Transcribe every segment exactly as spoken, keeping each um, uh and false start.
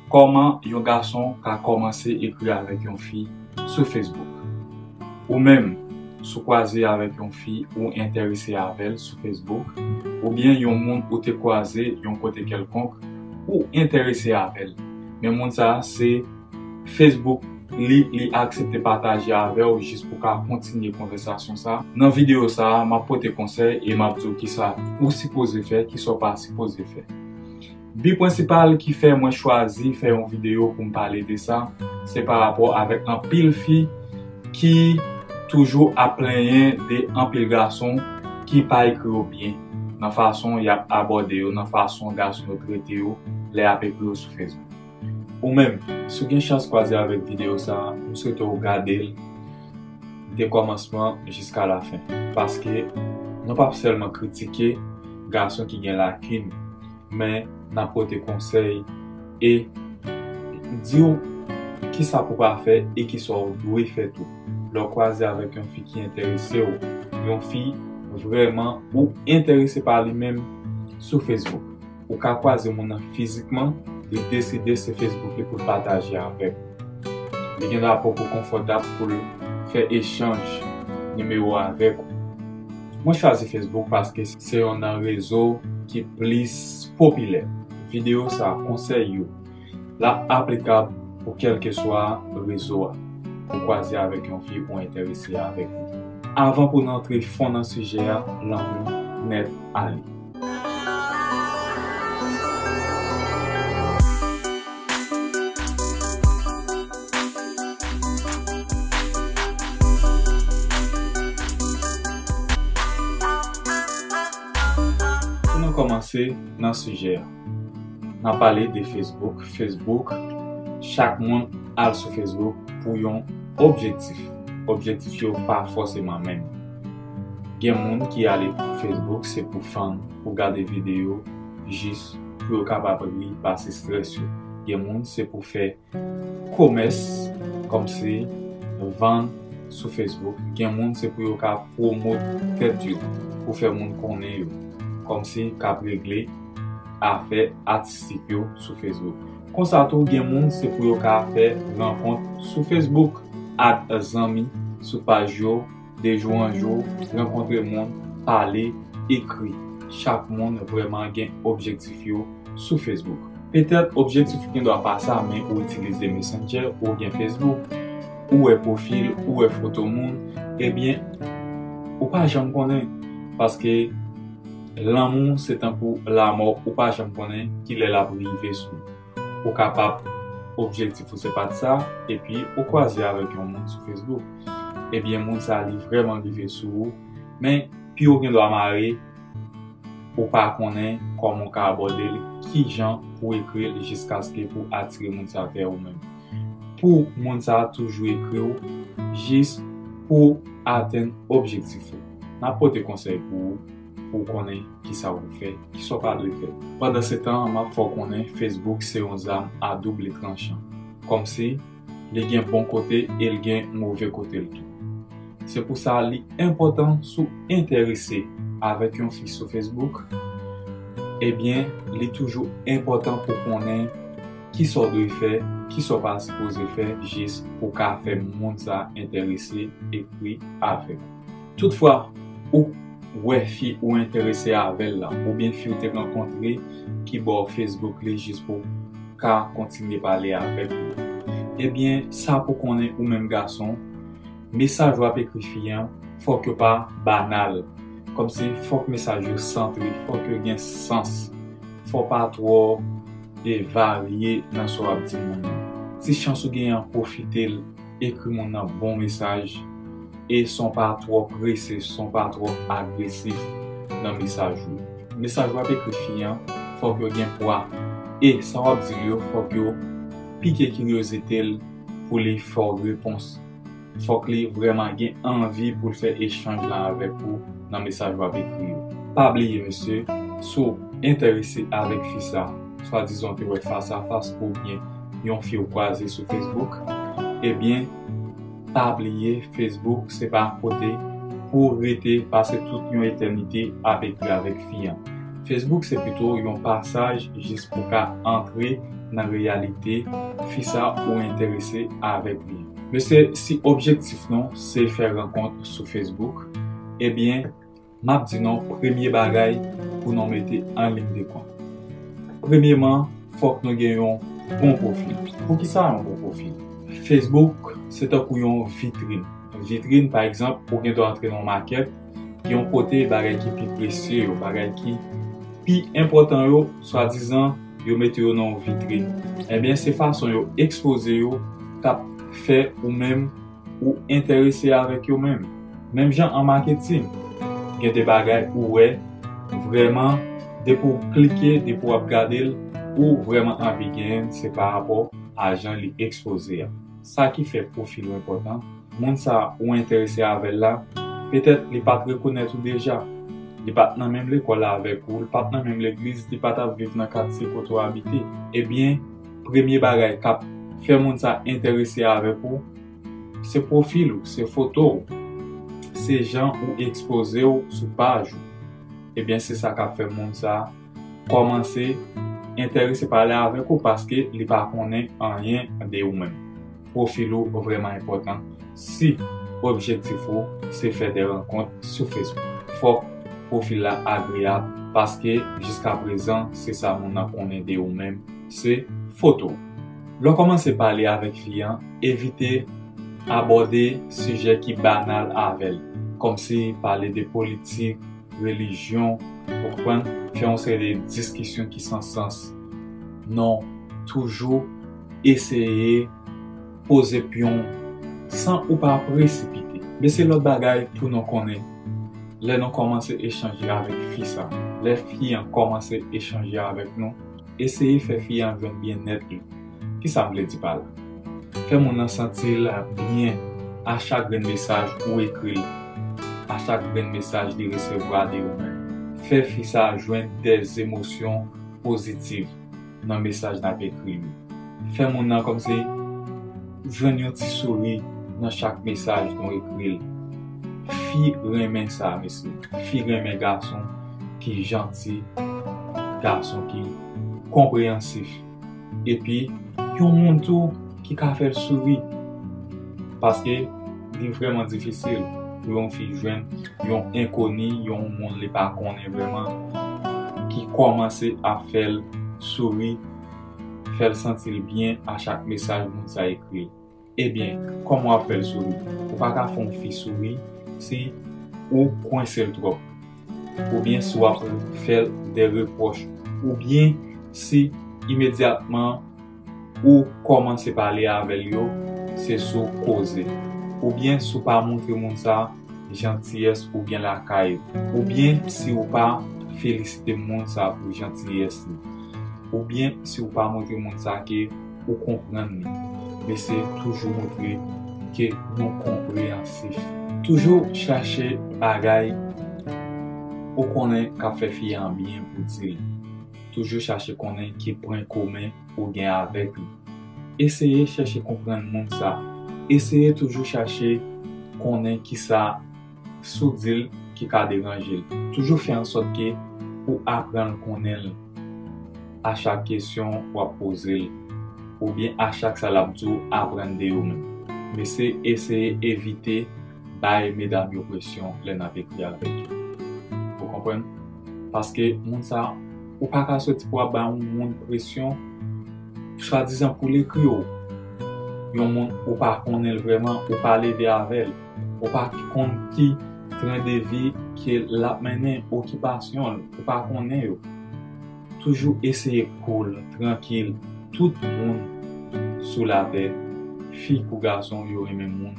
Kòman yon gason ka kòmanse ekri avèk yon fi sou Facebook? Ou menm, si w kwaze avèk yon fi ou enterese avè l sou Facebook, oubyen yon moun ou te kwaze yon kote kèlkonk, ou enterese avè l. Men moun sa a se Facebook li, li aksepte pataje avè w jis pou w ka kontinye konvèsasyon sa a. Nan videyo sa a, m ap pote konsèy e m ap di w kisa ou sipoze fè, kisa w pa sipoze fè. Bi prensipal ki fè mwen chwazi fè yon videyo pou m pale de sa, se pa rapò avèk anpil fi ki toujou ap plenyen de anpil gason ki pa ekri yo byen nan fason y ap abòde yo, nan fason gason yo trete yo lè y ap ekri yo sou Facebook. Ou menm, si w gen chans kwaze avèk videyo sa a, m swete w gade l de kòmansman jiska lafen. Paske nou p ap sèlman kritike gason ki gen lakin, men n ap pote konsèy e di w kisa pou w pa fè e kisa w dwe fè tou. Lè w kwaze avèk yon fi ki enterese w, yon fi vrèman ou enterese pa li menm sou Facebook. Ou ka kwaze moun nan fizikman, li deside se Facebook li pou l pataje avè w. Li gen dwa poko konfòtab pou l fè echanj nimewo avèk ou. Mwen chwazi Facebook paske se youn nan rezo ki plis popilè. Videyo sa, konsèy yo, l ap aplikab pou kèlkeswa rezo a. Ou kwaze avèk yon fi ou enterese avèk li. Avan pou n antre fon nan sijè a, lanmou nèt ale. Pou nou kòmanse nan sijè a, n ap pale de Facebook. Facebook, chak moun al sou Facebook pou yon objektif. Objektif yo pa fòseman menm. Gen moun ki ale Facebook se pou fann, pou gade videyo, jis pou yo kapab ri, pase estrès yo. Gen moun se pou fè komès, kòmsi vann sou Facebook. Gen moun se pou yo ka pwomot tèt yo, pou fè moun konnen yo, kòmsi k ap regle afè atistik yo sou Facebook. Konsa tou, gen moun se pou yo ka fè rankont sou Facebook, add zanmi sou paj yo, de jou an jou, rankontre moun, pale, ekri. Chak moun vrèman gen objektif yo sou Facebook. Petèt objektif ou gendwa pa sa, men ou itilize Messenger, ou gen Facebook, ou wè pwofil, ou wè foto moun, ebyen, ou pa janm konnen. Paske lanmou se tankou lamò, ou pa janm konnen kilè l ap rive sou ou. Ou kapab objektif ou se pa t sa, epi ou kwaze avèk yon moun sou Facebook. Ebyen, moun sa li vrèman rive sou ou, men pye w gendwa mare, ou pa konnen kòman w ka abòde l, kijan pou w ekri l jiskaske pou atire moun sa vè ou menm. Pou moun sa toujou ekri w, jis pou atenn objektif ou. N ap pote konsèy pou ou, pou w konnen kisa w dwe fè, kisa w pa dwe fè. Pandansetan, m ap fè w konnen Facebook se yon zam a doub tranchan. Kòmsi li gen bon kote e l gen move kote l tou. Se pou sa li enpòtan si w enterese avèk yon fi sou Facebook, ebyen, li toujou enpòtan pou w konnen kisa w dwe fè, kisa w pa sipoze fè, jis pou w ka fè moun sa enterese ekri avè w. Toutfwa, ou wè fi ou enterese avè l la, oubyen fi ou te rankontre ki ba w Facebook li jis pou w ka kontinye pale avèk li. Ebyen, sa pou konnen ou menm gason, mesaj w ap ekri fi an, fòk yo pa banal. Kòmsi fòk mesaj yo santre, fòk yo gen sans. Fò w pa twò e varye nan sa w ap di moun nan. Ti chans ou genyen an, pwofite l, ekri moun nan bon mesaj, e san w pa twò prese, san w pa twò agresif nan mesaj ou. Mesaj w ap ekri fi an, fòk yo gen pwa. E sa w ap di l yo, fòk yo pike kiryozite l pou li fè w repons. Fòk li vrèman gen anvi pou l fè echanj la avèk ou nan mesaj w ap ekri yo. Pa bliye, mesye, si w enterese avèk fi sa, swadizan w te wè fas a fas oubyen yon fi w kwaze sou Facebook, ebyen, pa bliye, Facebook se pa kote pou w rete pase tout yon etènite ap ekri avèk fi an. Facebook se pito yon pasaj jis pou w ka antre nan reyalite fi sa ou enterese avèk li. Mesye, si objektif nou se fè rankont sou Facebook, ebyen, m ap di nou premye bagay pou nou mete an liy de kont. Premyeman, fòk nou gen yon bon pwofil. Poukisa yon bon pwofil? Facebook se tankou yon vitrin. Vitrin, pa egzanp, ou gen dwa antre nan yon makèt, gen yon kote bagay ki pi presye yo, bagay ki pi enpòtan yo, swadizan, yo mete yo nan yon vitrin. Ebyen, se fason yo ekspoze yo k ap fè ou menm ou enterese avèk yo menm. Menm jan an maketin, gen de bagay ou wè vrèman, depi w klike, depi w ap gade l, ou vrèman anvi genyen l, se pa rapò a jan li ekspoze a. Sa ki fè pwofil ou enpòtan, moun sa ou enterese avè l la, petèt li pa t rekonèt ou deja. Li pa t nan menm lekòl avèk ou, li pa t nan menm legliz, li pa t ap viv nan katye kote w abite. Ebyen, premye bagay k ap fè moun sa enterese avèk ou, se pwofil ou, se foto w, se jan ou ekspoze w sou paj ou. Ebyen, se sa k ap fè moun sa kòmanse enterese pale avèk ou paske li pa konnen anyen de ou menm. Pwofil ou vrèman enpòtan si objektif ou se fè de rankont sou Facebook. Fòk pwofil la agreyab paske jiskaprezan se sa moun nan konnen de ou menm, se foto w. Lè w kòmanse pale avèk fi an, evite abòde sijè ki banal avè l, kòmsi pale de politik, relijyon, ou konprann, fè yon seri de diskisyon ki san sans. Non, toujou eseye poze pyon san ou pa presipite. Men se lòt bagay pou nou konnen, lè nou kòmanse echanje avèk fi sa, lè fi an kòmanse echanje avèk nou, eseye fè fi an jwenn byennèt li. Kisa m vle di pa la? Fè moun nan santi l byen a chak grenn mesaj ou ekri l, a chak grenn mesaj li resevwa de ou menm. Fè fi sa jwenn de emosyon pozitiv nan mesaj n ap ekri yo. Fè moun nan kòmsi jwenn yon ti souri nan chak mesaj nou ekri l. Fi renmen sa, mesye. Fi renmen gason ki janti, gason ki konpreyansif. Epi, yon moun tou ki ka fè l souri. Paske li vrèman difisil pou yon fi jwenn yon enkoni, yon moun li pa konnen vrèman, ki kòmanse ap fè l souri, fè l santi l byen a chak mesaj moun sa ekri l. Ebyen, kòman w ap fè l souri? Ou pa ka fè yon fi souri si ou kwense l twòp. Oubyen si w ap fè l de repwòch. Oubyen si imedyatman ou kòmanse pale avè l yo, se sou koze. Oubyen si w pa montre moun sa jantiyès ou gen lakay ou. Oubyen si w pa felisite moun sa pou jantiyès li. Oubyen si w pa montre moun sa ke ou konprann li. Men se toujou montre ke nou konpreyansif. Toujou chache bagay ou konnen k ap fè fi an byen pou di l. Toujou chache konnen ki pwen komen ou gen avèk li. Eseye chèche konprann moun sa. Eseye toujou chache konnen kisa si w di l ki ka deranje l. Toujou fè ansòt ke ou aprann konnen l a chak kesyon w ap poze l, oubyen a chak sa l ap di w, aprann de yo menm. Men se eseye evite bay medam yo presyon lè n ap ekri avèk yo. Ou konprann? Paske moun sa, ou pa ka soti pou w ap bay yon moun presyon, swadizan pou l ekri w. Yon moun ou pa konnen l vrèman, ou pa leve avè l, ou pa konn ki tren de vi ke l ap mennen, okipasyon l, ou pa konnen yo. Toujou eseye koul, trankil. Tout moun sou latè, fi kou gason, yo renmen moun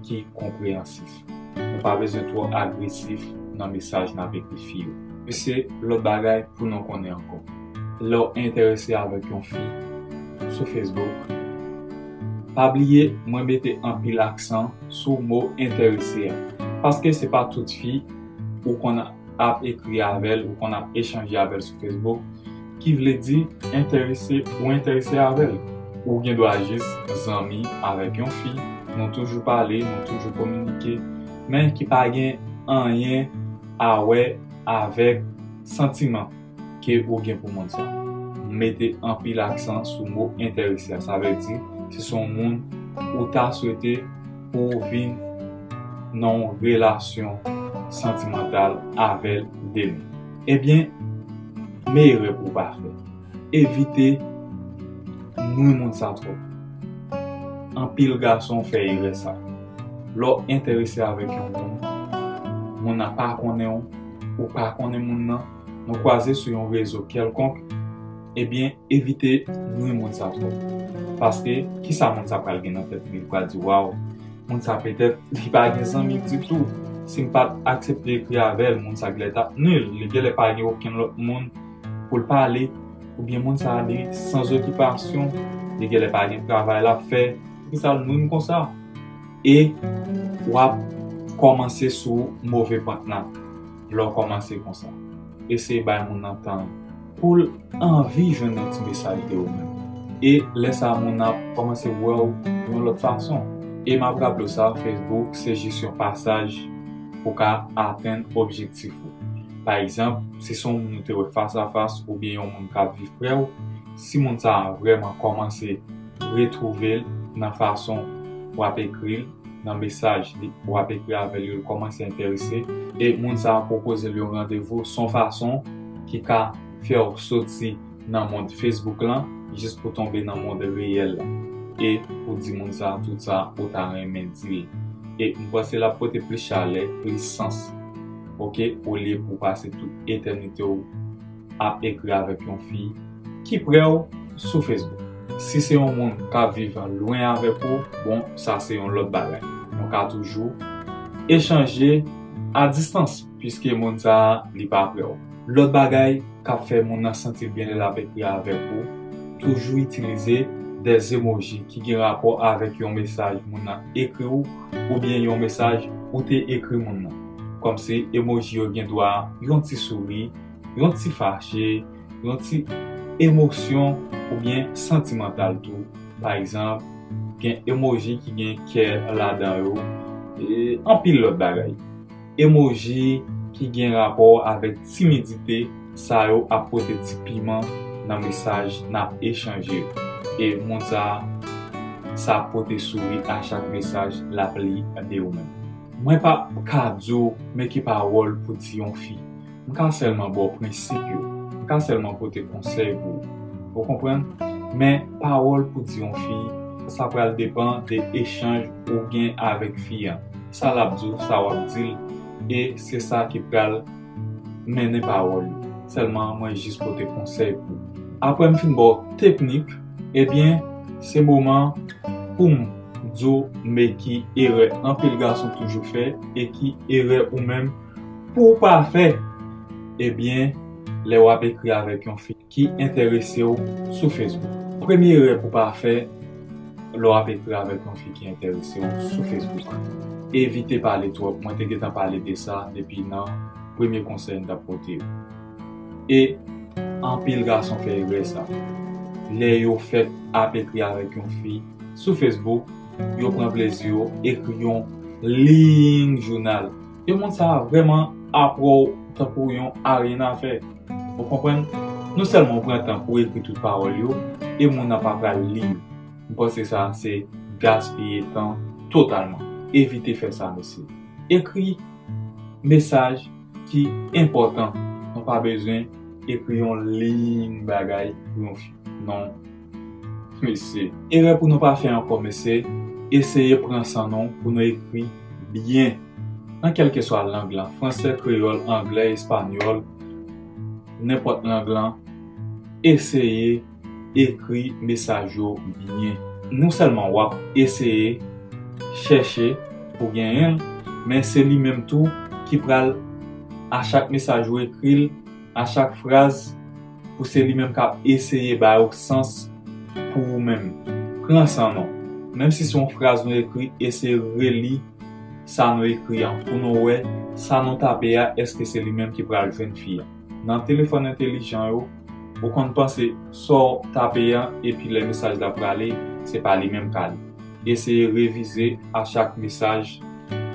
ki konpreyansif. Ou pa bezwen twò agresif nan mesaj n ap ekri fi yo. Men se lòt bagay pou nou konnen ankò. Lè w enterese avèk yon fi sou Facebook, pa bliye mwen mete anpil aksan sou mo enterese a. Paske se pa tout fi ou konn ap ekri avè l, ou konn ap echanje avè l sou Facebook, ki vle di enterese ou enterese avè l. Ou gen dwa jis zanmi avèk yon fi, nou toujou pale, nou toujou kominike, men ki pa gen anyen a wè avèk santiman ke ou gen pou moun sa. mete anpil aksan sou mo enterese a. Sa vle di, si se yon moun ou ta swete pou w vin nan yon relasyon santimantal avè l demen. Ebyen, men erè pou w pa fè. Evite nwi moun sa twòp. Anpil gason fè erè sa. Lè w enterese avèk yon moun, moun nan pa konnen w, ou pa konnen moun nan, nou kwaze sou yon rezo kèlkonk, ebyen, evite nwi moun sa twòp. Paske, kisa moun sa pral gen nan tèt li? Li pral di, "Waw, moun sa petèt li pa gen zanmi ditou. Si m pa t aksepte ekri avè l, moun sa genlè t ap nwi l. Li genlè pa gen okenn lòt moun pou l pale. Oubyen moun sa li san okipasyon, li genlè pa gen travay l ap fè. Poukisa l nwi m konsa?" E w ap kòmanse sou move pant la. Lè w kòmanse konsa, eseye bay moun nan tan pou l anvi jwenn yon ti mesaj de ou menm. E lè sa a, moun nan ap kòmanse wè w yon lòt fason. E m ap raple w sa, Facebook se jis yon pasaj pou w ka atenn objektif ou. Pa egzanp, si se yon moun ou te wè fas a fas oubyen yon moun k ap viv prè w, si moun sa a vrèman kòmanse retwouve l nan fason w ap ekri l, nan mesaj li w ap ekri avè l yo, l kòmanse enterese, e moun sa a pwopoze l yon randevou, se yon fason ki ka fè w soti nan mond Facebook lan, jis pou tonbe nan mond reyèl la. E pou di moun sa a tout sa ou ta renmen di l. E m panse l ap pote plis chalè, plis sans, oke, olye pou w pase tout etènite w ap ekri avèk yon fi ki prè w sou Facebook. Si se yon moun k ap viv lwen avèk ou, bon, sa se yon lòt bagay. Nou ka toujou echanje a distans, piske moun sa a, li pa prè w. Lòt bagay k ap fè moun nan santi l byen lè l ap ekri avèk ou, toujou itilize de emoji ki gen rapò avèk yon mesaj moun nan ekri w, oubyen yon mesaj ou te ekri moun nan. Kòmsi emoji yo gen dwa yon ti souri, yon ti fache, yon ti emosyon oubyen santimantal tou. Pa egzanp, gen emoji ki gen kè ladan yo, e anpil lòt bagay. Emoji ki gen rapò avèk timidite, sa yo ap pote ti piman nan mesaj n ap echanje yo. E moun sa a, sa ap pote souri a chak mesaj l ap li de ou menm. Mwen p ap ka di w men ki pawòl pou di yon fi. M ka sèlman ba w prensip yo. M ka sèlman pote konsèy pou ou. Ou konprann? Men pawòl pou di yon fi, sa pral depann de echanj ou gen avèk fi an. Sa l ap di w, sa w ap di l, e se sa ki pral mennen pawòl yo. Sèlman mwen jis pote konsèy pou ou. Apre m fin ba w teknik, ebyen, se moman pou m di w men ki erè anpil gason toujou fè e ki erè ou menm pou w pa fè, ebyen, lè w ap ekri avèk yon fi ki enterese w sou Facebook. Premye erè pou w pa fè lè w ap ekri avèk yon fi ki enterese w sou Facebook, evite pale twòp. Mwen te gentan pale de sa depi nan premye konsèy m t ap pote yo. E anpil gason fè erè sa. Lè yo fèk ap ekri avèk yon fi sou Facebook, yo pran plezi yo ekri yon liy jounal. E moun sa a vrèman ap wè w tankou yon aryennafè. Ou konprann? Non sèlman w pran tan pou w ekri tout pawòl yo, e moun nan pa pral li yo. M panse sa se gaspiye tan totalman. Evite fè sa, mesye. Ekri mesaj ki enpòtan. Nou pa bezwen ekri yon liy bagay pou yon fi. Non, mesye. Erè pou nou pa fè ankò, mesye, eseye pran san nou pou nou ekri byen. Nan kèlkeswa lang lan, fransè, kreyòl, anglè, espanyòl, nenpòt lang lan, eseye ekri mesaj yo byen. Non sèlman w ap eseye chèche pou genyen l, men se li menm tou ki pral, a chak mesaj ou ekri l, a chak fraz, pou se li menm k ap eseye ba yo sans pou ou menm. Pran san nou. Menm si se yon fraz nou ekri, eseye reli sa nou ekri an pou nou wè sa nou tape a, èske se li menm ki pral jwenn fi a. Nan telefòn entelijan yo, ou konn panse sa w tape a, epi lè mesaj la prale, se pa li menm k a li. Eseye revize a chak mesaj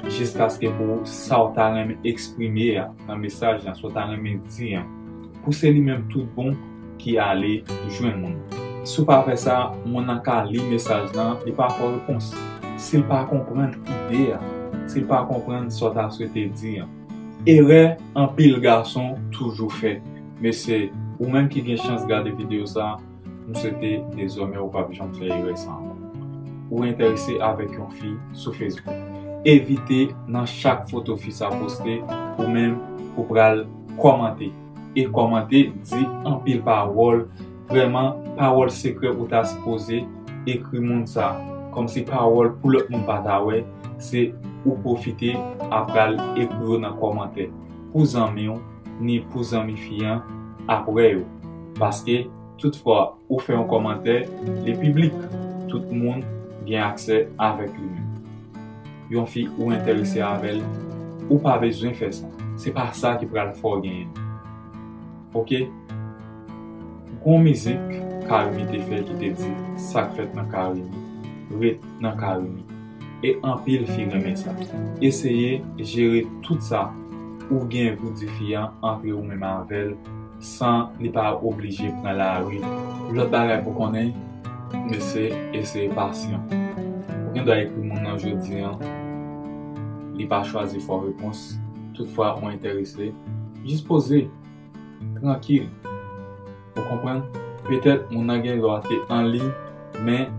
jiskaske pou sa w ta renmen eksprime a nan mesaj lan, sa w ta renmen di an. Pou se li menm tout bon, ki ale jwenn moun nan. Si w pa fè sa, moun nan ka li mesaj lan, li pa fè w repons. Si l pa konprann ide a, si l pa konprann sa w ta swete di an. Erè anpil gason toujou fè. Mesye, ou menm ki gen chans gade videyo sa, m swete dezòmè ou p ap janm fè erè sa ankò. Ou enterese avèk yon fi sou Facebook. Evite nan chak foto fi sa poste, ou menm ou pral kòmante. E kòmante, di anpil pawòl, vrèman pawòl sekrè ou ta sipoze ekri moun sa, kòmsi pawòl pou lòt moun pa ta wè, se ou pwofite apral ekri yo nan kòmantè pou zanmi w, ni pou zanmi fi an ap wè yo. Paske tout fwa ou fè yon kòmantè, li piblik, tout moun gen aksè avèk li menm. Yon fi ou enterese avè l, ou pa bezwen fè sa. Se pa sa ki pral fè w genyen l. Oke? Gon mizik Carimi te fè ki te di, "Sa k fèt nan Carimi, ret nan Carimi." E anpil fi renmen sa. Eseye jere tout sa ou gen pou di fi an antre ou menm avè l san li pa oblije pran lari. Lòt bagay pou konnen, mesye, eseye pasyan. Ou gen dwa ekri moun nan jodi an, li pa chwazi fè w repons. Tout fwa ou enterese, jis poze, trankil. Ou konprann? Petèt moun nan gen dwa te an liy, men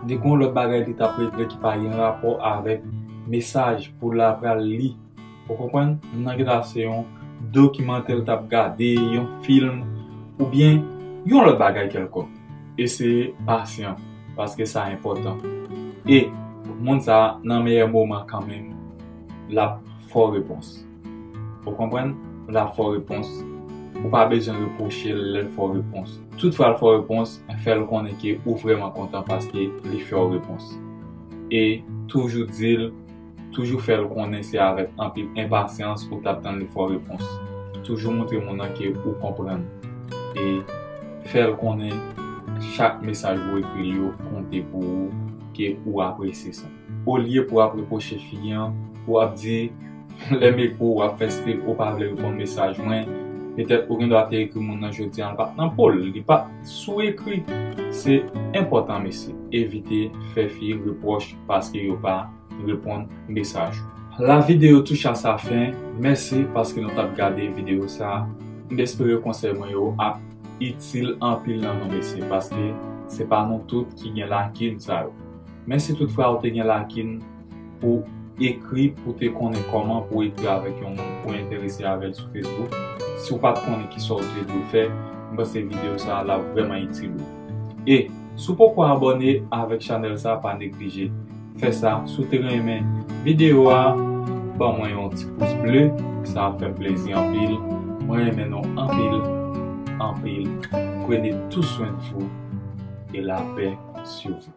li gon lòt bagay li t ap regle ki pa gen rapò avèk mesaj pou l apral li. Ou konprann? Moun nan gentan se yon dokimantè l t ap gade, yon fim, oubyen yon lòt bagay kèlkonk. Eseye pasyan, paske sa enpòtan. E moun sa a, nan meyè moman kanmenm, l ap fè w repons. Ou konprann? L ap fè w repons. Ou pa bezwen repwoche l lè l fè w repons. Tout fwa l fè w repons, fè l konnen ke ou vrèman kontan paske li fè w repons. E toujou di l, toujou fè l konnen se avèk anpil enpasyans ou t ap tann li fè w repons. Toujou montre moun nan ke ou konprann. E fè l konnen chak mesaj ou ekri l yo konte pou ou, ke ou apresye sa. Olye pou w ap repwoche fi an, pou w ap di, lè m ekri w, w ap fè stil ou pa vle reponn mesaj mwen, petèt ou gen dwa te ekri moun nan jodi an, l pa t nan po l, li pa t sou ekri. Se enpòtan, mesye, evite fè fi repwòch paske yo pa reponn mesaj ou. La vidéo touche à sa fin. Mèsi paske nou t ap gade videyo sa. M espere konsèy mwen yo ap itil anpil nan nou, mesye, paske se pa nou tout ki gen lakin sa yo. Men si tout fwa ou te gen lakin pou ekri, pou te konnen kòman pou ekri avèk yon moun pou enterese avè l sou Facebook, si w pa t konnen kisa w te dwe fè, m panse videyo sa a l ap vrèman itil ou. E si w poko abòne avèk chanèl sa, pa neglije fè sa. Si w te renmen videyo a, ban mwen yon ti pous ble, sa ap fè m plezi anpil. Mwen renmen nou anpil, anpil. Prenez tout soin de vous et la paix sur vous.